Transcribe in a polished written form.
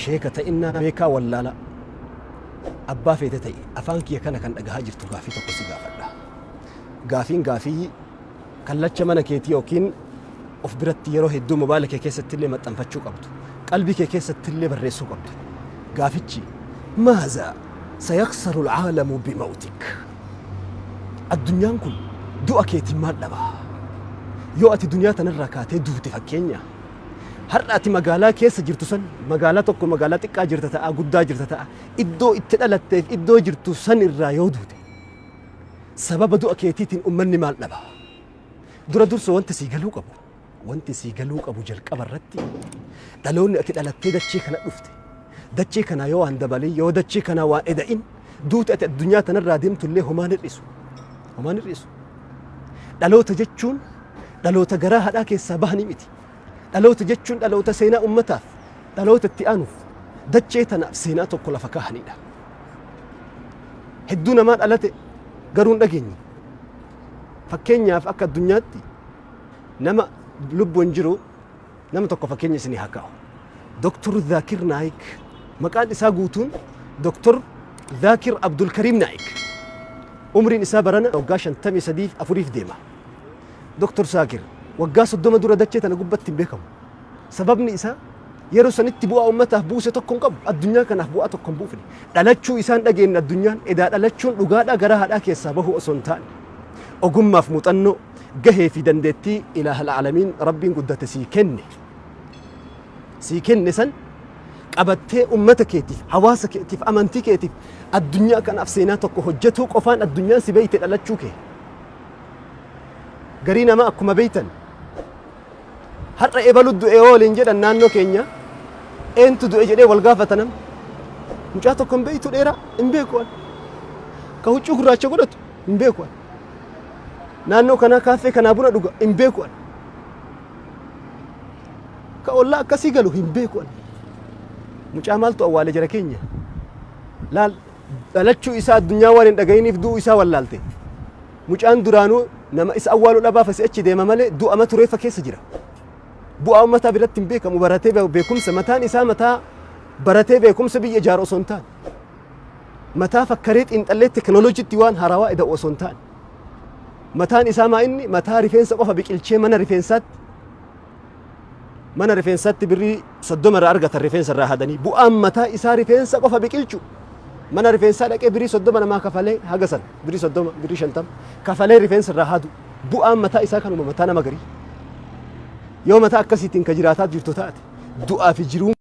Sheeka ta'innaa beekaa wallaalaa abbaa feete ta'i afaan kiyya kana kan dhagahaa jirtu gaafii tokko si gaafadha. Gaafiin gaafii kallacha mana keetii yookiin of biratti yeroo hedduu mobaayila kee keessatti illee maxxanfachuu qabdu. Qalbii kee keessatti illee barreessuu qabdu. Gaafichi maaza sayaksaru alcaalamu bimawtik. Addunyaan kun du'a keetiin maal dhaba? Yoo ati duniyaa tanarraa kaatee duute fakkeenya har'a ati magaalaa keessa jirtu san magaalaa tokko magaalaa xiqqaa jirta ta'a guddaa jirta ta'a iddoo itti dhalatteef iddoo jirtu san irraa yoo duute sababa du'a keetiitiin ummanni maal dhaba? Dura dursa wanti sii galuu qabu wanti sii galuu qabu jalqaba irratti dhaloonni ati dhalattee dachee kana dhufte dachee kana yoo waan dabalin yoo dachee kana waan eda'in duute ati addunyaa tanarraa deemtu illee homaan hir'isu homaan hir'isu. Dhaloota jechuun dhaloota garaa haadhaa keessaa bahanii miti. Dhaloota jechuun dhaloota seenaa ummataaf dhaloota itti aanuuf dachee tanaaf seenaa tokko lafa kaa'anidha. Hedduu namaa dhalate garuu hin dhageenye. Fakkeenyaaf akka addunyaatti nama lubbuun jiru nama tokko fakkeenya isinii haa kaa'u. Doktor Zaakir Naayik maqaan isaa guutuun Doktor Zaakir Abdulkariim Naayik. Umriin isaa barana waggaa 53 afuriif deema. Doktor Zaakir waggaa 30 dura dachee tana gubbatti hin beekamu. Sababni isaa yeroo sanitti bu'aa ummataaf buuse tokko hin qabu. Addunyaa kanaaf bu'aa tokko hin buufne. Dhalachuu isaan dhageenye addunyaan edaa dhalachuun dhugaadhaa gara haadhaa keessaa bahu osoo hin taane. Ogummaaf muuxannoo gahee fi dandeettii ilaahal aalamiin rabbiin guddate sii kenne. Sii kenne san qabattee ummata keetiif, hawaasa keetiif, amantii keetiif addunyaa kanaaf seenaa tokko hojjetuu qofaan addunyaan si beeyte dhalachuu kee. Garii namaa akkuma beeytan har'a ebalu du'e yoo waliin jedhan naannoo keenya eentu du'e jedhee wal gaafata nam. Mucaa tokko hin beeytu dheeraa hin beeku an. Ka huccuu gurraacha godhatu hin beeku an. Naannoo kanaa kaaffee kanaa buna dhuga hin beeku an. Ka ollaa akkasii galu hin beeku an. Mucaa maaltu awwaale jara keenya? Laal dhalachuu isaa addunyaa waan hin dhaga'iniif du'uu isaa wallaalte. Mucaan duraanuu nama isa awwaalu dhabaaf asii achi deema malee du'ama tureeffa keessa jira. Bu'aa uummataa biratti hin beekamu baratee beekumsa mataan isaa mataa baratee beekumsa biyya ijaaru osoo hin taane. Mataa fakkaree xiinxallee teknooloojiitti waan haarawaa eda'u osoo hin taane. Mataan isaa maa inni mataa rifeensa qofa biqilchee mana rifeensaatti birrii 30 irraa argatan rifeensa irraa hadanii bu'aan mataa isaa rifeensa qofa biqilchu mana rifeensaa dhaqee birrii 30 namaa kafalee haga san birrii 30 birrii 50 kafalee rifeensa irraa hadu bu'aan mataa isaa kanuma mataa nama garii yoo mataa akkasiitiin ka jiraataa jirtu taate du'aa fi jiruun.